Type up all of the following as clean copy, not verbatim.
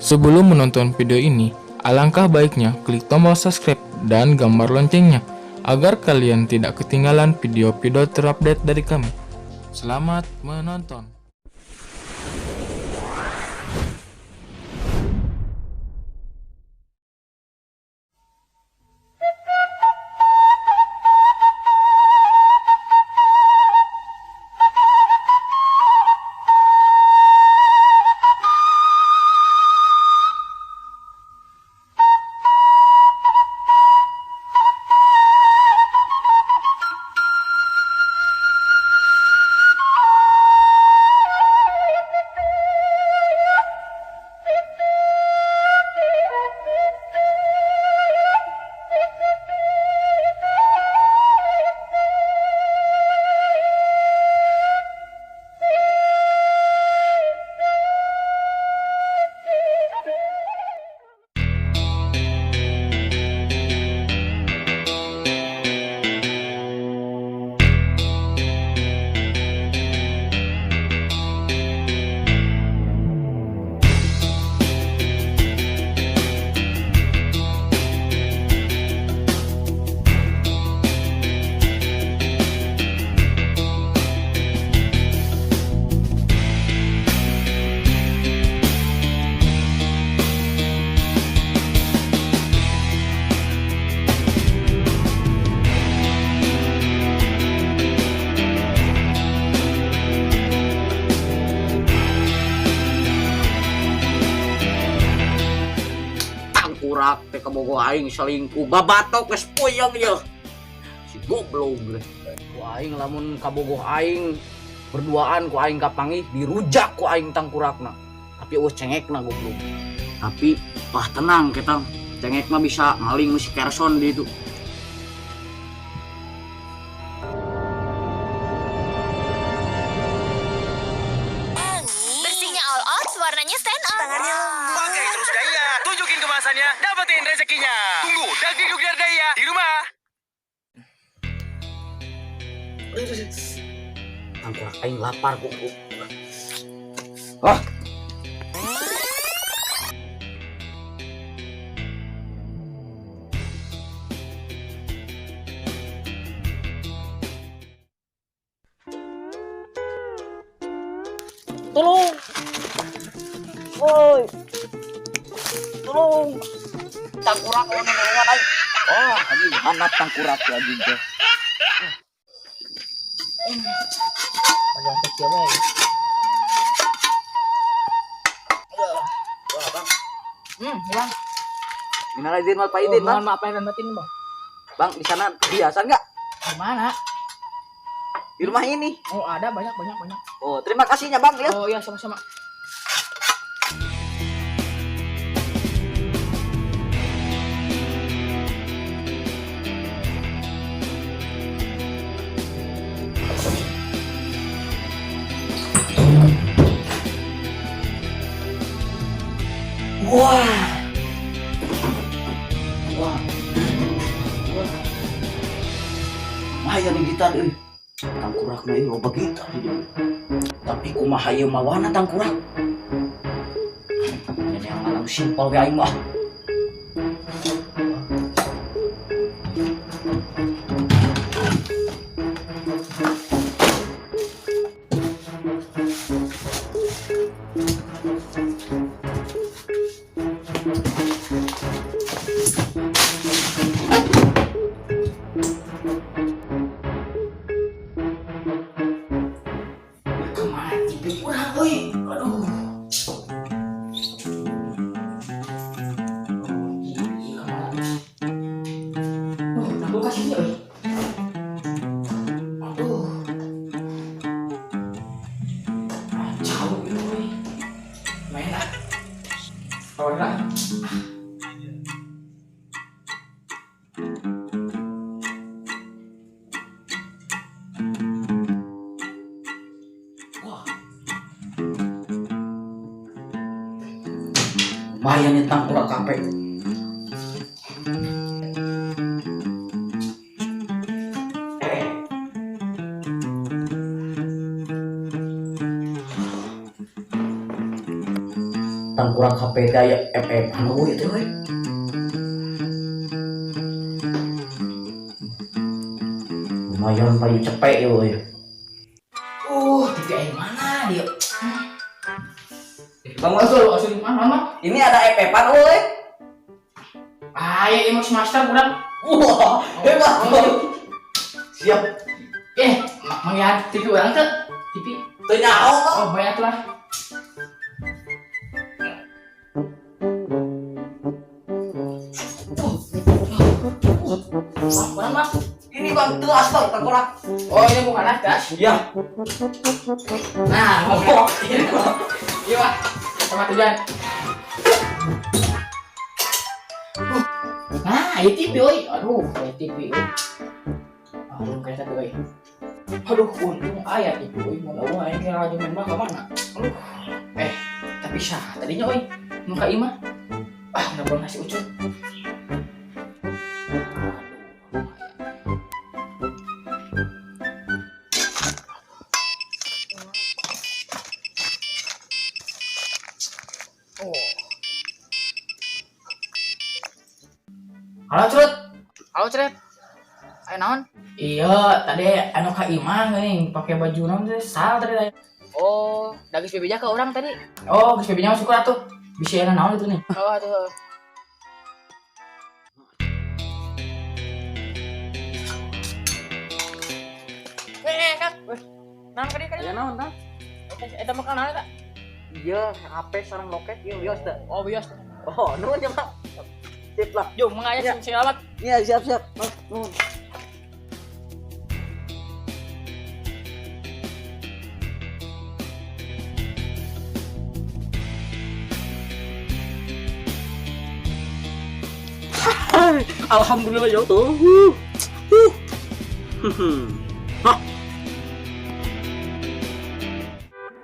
Sebelum menonton video ini, alangkah baiknya klik tombol subscribe dan gambar loncengnya agar kalian tidak ketinggalan video-video terupdate dari kami. Selamat menonton. Tangkurak teh kabogoh aing selingkuh babatok geus puyeng yeuh. Si goblok geus. Ku aing lamun kabogoh aing berduaan ku aing kapanggih dirujak ku aing tangkurakna. Tapi eueuh cengekna goblok. Tapi wah tenang kita cengek mah bisa maling si Kerson di itu. Bersihnya all out, warnanya stand out. Tangannya lembut. Pakai terus Daya, tunjukin kemasannya, dapetin rezekinya. Tunggu daging nuklir Daya di rumah. Tangkurak aing lapar kok. Ah. Tolong. Woi. Tolong. Tangkurak kalau nongolongan aing. Oh, anjing hanap tangkurak anjing teh. Agak kecil we. Wah, Bang. Bang. Minal aidin wal faidin, Bang. Mohon maaf lahir dan batin, Bang. Bang, di sana hiasan enggak? Di mana? Di rumah ini. Oh, ada banyak, banyak, banyak. Oh, terima kasihnya, Bang, ya. Oh, iya, sama-sama. Wah. Wah. Wah. Lumayan nih gitar euy. Tangkurakna ieu loba gitar ieu. Tapi kumaha ieu mawana tangkurak? Ini yang malam simpel we aing mah. Lumayan nih tangkurak kape. Tangkurak HP teh aya MM anu ieu teh we. Lumayan payu cepek ieu euy. TV aing mana dia? Bang Asal asal mana mana? ini ada FF-an euy. Ah, ya ini master kurang. Wah, hebat. Siap. Manggihan TV orang tuh. TV. Teu nyaho, Bang. Oh, banyak lah. Bang, bang. Ini Bang telas Bang tangkurak. Oh, ini bukan atas. Ya. Nah, Oh. Iya, Pak. Sama tujuan. Nah, ini TV, oi. Aduh, ini TV, oi. Aduh, kayak tadi, oi. Aduh, untung aya TV, oi. Mau tahu aing kira lagi main mah ke mana? Aduh. Tapi sah tadinya, oi. Nu ka imah. Ah, nggak boleh ngasih ucut. Halo, Crut. Halo Cret, ayo naon? Iya, tadi anu ka imah geuning pakai baju naon teh sal tadi. Oh, dagis bebeja ke orang tadi. Oh, geus bebeja masuk atuh. Bisa enak naon itu nih. Oh, atuh. Kak. Naon kadi kadi? Aya naon tah? Eta makan naon eta? Iya, HP sareng loket ieu wios teh. Oh, bios. Oh, nuhun ya, Bang. Sip lah. Yo, mangga sing selamat. Iya, siap siap. Nuhun. Alhamdulillah ya tuh. Hah.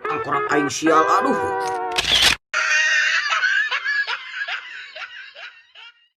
Tangkorak aing sial aduh.